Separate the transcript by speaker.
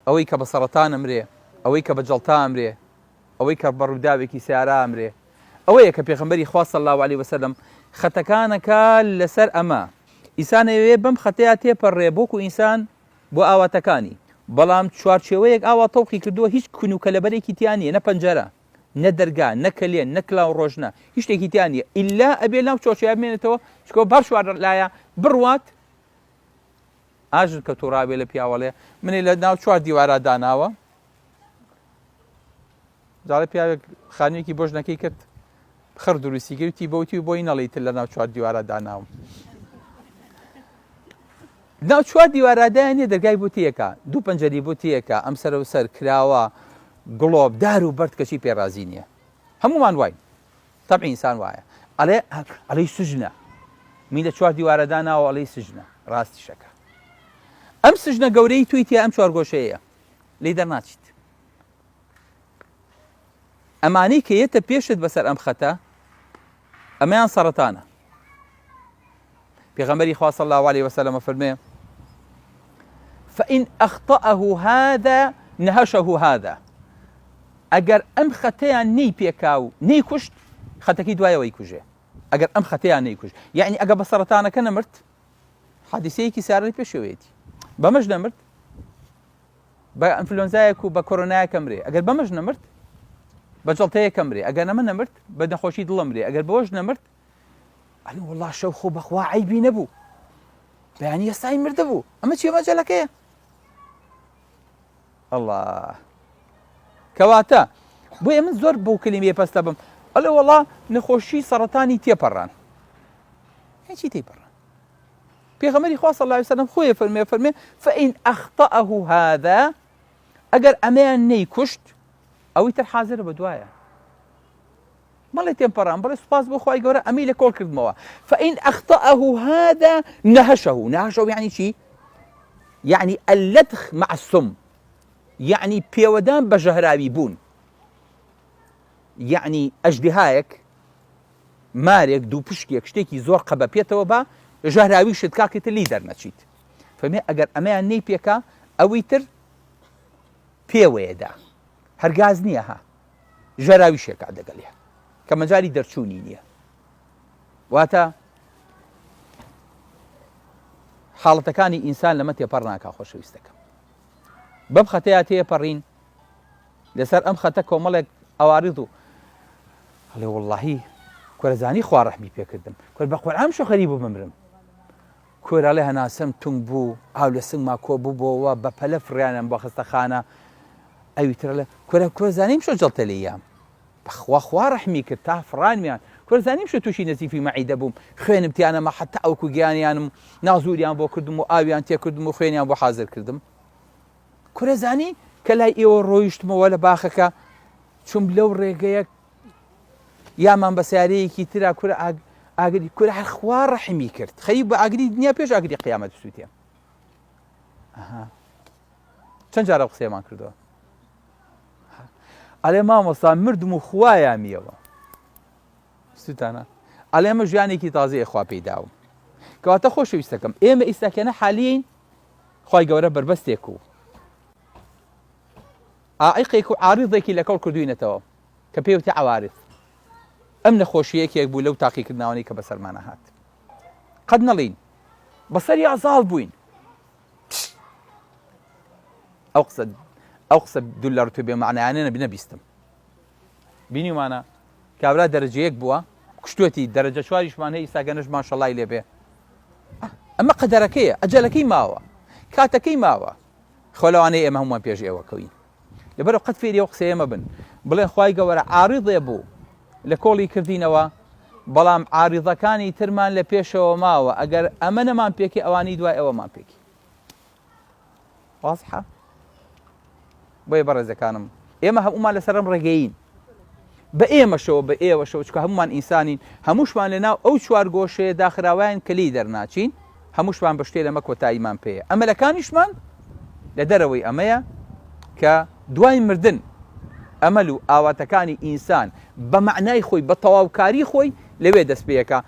Speaker 1: ئەوەی کە بە سەڕەتان ئەمرێ، ئەوەی کە بە جەڵتە ئەمرێ، ئەوەی کە بە ڕووداوێکی سەیارە ئەمرێ، ئەوەیە کە پێغەمبەری خوا صلی اللە علیە وسلم خەتەکانەکا لەسەر ئەمە. ئینسان ئەیەوێ بەم خەتەیا تێپەڕێ بۆکو ئینسان بۆ ئاواتەکانی، بەڵام چوارچێوەیەک ئاوا تەوقی کردووە هیچ کون و کەلەبەرێکی تیا نییە، نە پەنجەرە، نە دەرگا، نە کەلێن، نە کلاو ڕۆژنە، هیچ شتێکی تیا نییە، ئیلا ئەبێ لەو چوارچێوەیا بمێنێتەوە، چونکە بەهەر چوار لایا بڕوات ئاژن کە توڕابێ لە پیاوەڵێ منی لە ناو چوار دیوارا داناوە جاڵێ پیاوێک خانوویەکی بۆ ژنەکەی کرد خڕ دروستی گرتی بەوتی و بۆی نەڵی تر لە ناو چوار دیوارا داناوم ناو چوار دیوارادایان نیە دەرگای بۆ تێکا دوو پەنجەری بۆ تێکا ئەم سەر و سەر کراوە گڵۆپ دار و بەرد کەچی پێڕازی نییە هەمومان واین تەبعی ئینسان وایە ئەڵێ ئەڵێی سجنە می لە چوار دیوارە داناوە ئەڵێی سجنە ڕاستیشەکە ئەم سجنە گەورەی توی تیا ئەم چوار گۆشەیە لێی دەرناچیت ئەمانەی کە یەتە پێشت بەسەر ئەم خەتە ئەمەیان سەرەتانە پێغەمبەری خوا صلی الله علیه وسلم فەرمێ فإن أخطأه هذا نهشه هذا ئەگەر ئەم خەتەیان نەی پێکا و نەی کوشت خەتەکەی دوایەوەی کوژێ ئەگەر ئەم خەتەیان نەیکوشت یعنی ئەگە بە سەرەتانەکە نەمرد حادیسەیەکی سارە پێشەوەیەتی بەمەش نەمرد بە ئەنفلۆنزایەک و بە کۆرۆنایەک ئەمرێ ئەگەر بەمەش نەمرد بە جەڵتەیەک ئەمرێ ئەگەر نەمە نەمرد بە نەخۆشی دڵ ئەمرێ ئەگەر بەوەش نەمرد ئەلێ وەڵا شەو خۆ بەخوا عەیبی نەبوو بەیانی هەستای مردە بوو ئەمە چیە مەجەلەکەیە ئەڵا کەواتە بۆیە من زۆر بەو کللیمەیە پەستە بم ئەلێ وەڵا نەخۆشی سەرەتانی تێپەڕان هیچی تێپەڕان پێغەمبەری خوا صلی اللە علیه وسلم خۆی فەرمێ فەرمێ فإن أخطأه هذا ئەگەر ئەمەیان نەیکوشت ئەوی تر حاضرە بە دوایە مەڵێ تێم پەڕان بڵێ سوپاس بۆ خوای گەورە ئەمی لە کۆڵ کردمەوە فإن أخطأه هذا نهشه نهشه يعني چی يعني اللدخ مع السم يعني پێوەدان بە ژەهراوی بوون یعنی ئەژدیهایەک مارێک دووپشکێک شتێکی زۆر قەبە پێتەوە با ژەهراویشت کا کە تر لێی دەرنەچیت فەرمی ئەگەر ئەمەیان نەی پێکا ئەوی تر پێوەیەدا هەرگاز نییە ها ژەراویشێکا دەگەلێ کە مەجای دەرچوونی نییە واتە حاڵەتەکانی ئینسان لەمە تێپەڕ ناکا خۆشەویستەکەم بەم خەتەیە تێپەڕین لەسەر ئەم خەتە کۆمەڵێک عەوارض و ئەڵێ وەڵڵاهی کورە زانی خوا ڕەحمی پێکردم کورە بە قورئان شو خەریک بوو بمرم کورە ئەڵێ هەناسەم تونگ بوو ئاو لە سنگما کۆ بووبۆوە بە پەلە فڕیانم بۆ خەستەخانە ئەوی تر ئەڵێ کورە کورە زانیم شو جەڵتە لێیام بەخوا خوا ڕەحمی کرد تا فڕانمیان کورە زانیم شو تووشی نەزیفی مەعیدە بووم خوێنم تیانەما حتا ئەوکو گیانیانم نازوریان بۆ کردم و ئاویان تێکردم و خوێنیان بۆ حازر کردم کورە زانی کە لای ئێوە ڕۆیشتمەوە لە باخەکە چوم لەو ڕێگەیە یامان بە سیارەیەکی ترا کورە ئاگری کورە هەر خوا ڕەحمی کرد خەریک بە ئاگری دنیا پێش ئاگری قیامەت بسووتێ چەند جارە قسەیەمان کردووە ئەلێ مامۆستا مردم و خوا یامیەوە سوتانە ئەلێ ئەمە ژیانێکی تازەیە خوا پێی داوم کەواتە خۆشەویستەکەم ئێمە ئیستاکەنە حالین خوای گەورە بەربەستێک و عائقێک و عارضێکی لەکەڵ کردوینەتەوە کە پێوتە عوارض ئەم نەخۆشی یەکێک بوو لەو تاقیکردنەوەی کە بەسەرمانە هات قەت نەڵین بەسەر یا زاڵ بووین ئەو قسە ئەو قسە دوو لە ڕتوبێ معنایانە نەبیستم بینیومانە کابرا دەرەجە یەک بووە کوشتوەتی دەرەجە چواریشمان هەیە ئیستا گەنەش ماشەڵای لێبێ ئەمە قەدەرەکەیە ئەجەلەکەی ماوە کاتەکەی ماوە خۆ لەوانەیە ئێمە هەمووان پێش ئێوە کەوین لەبەر قەت فێری ئەو قسەیە مەبن بڵێن خوای گەوەرە عارضێ بوو لە کۆڵی کردینەوە بەڵام عارضەکانی ترمان لە پێشەوە ماوە ئەگەر ئەمە نەمان پێکی ئەوانی دوای ئەوەمان پێکی وازحە بۆیە بەڕێزەکانم ئێمە هەمومان لەسەر ئەم ڕێگەین بە ئێمەشەوە بە ئێوەشەوە چکە هەمومان ئینسانین هەمووشمان لە ناو ئەو چوار گۆشەیە داخراوایان کە لێی دەرناچین هەمووشمان بە شتێ لەمە کۆتاییمان پێیە ئەمەلەکانیشمان لە دەرەوەی ئەمەیە کە دوای مردن ئەمەل و ئاواتەکانی ئینسان بە مەعنای خۆی بە تەواوکاری خۆی لەوێ دەست پێەکە.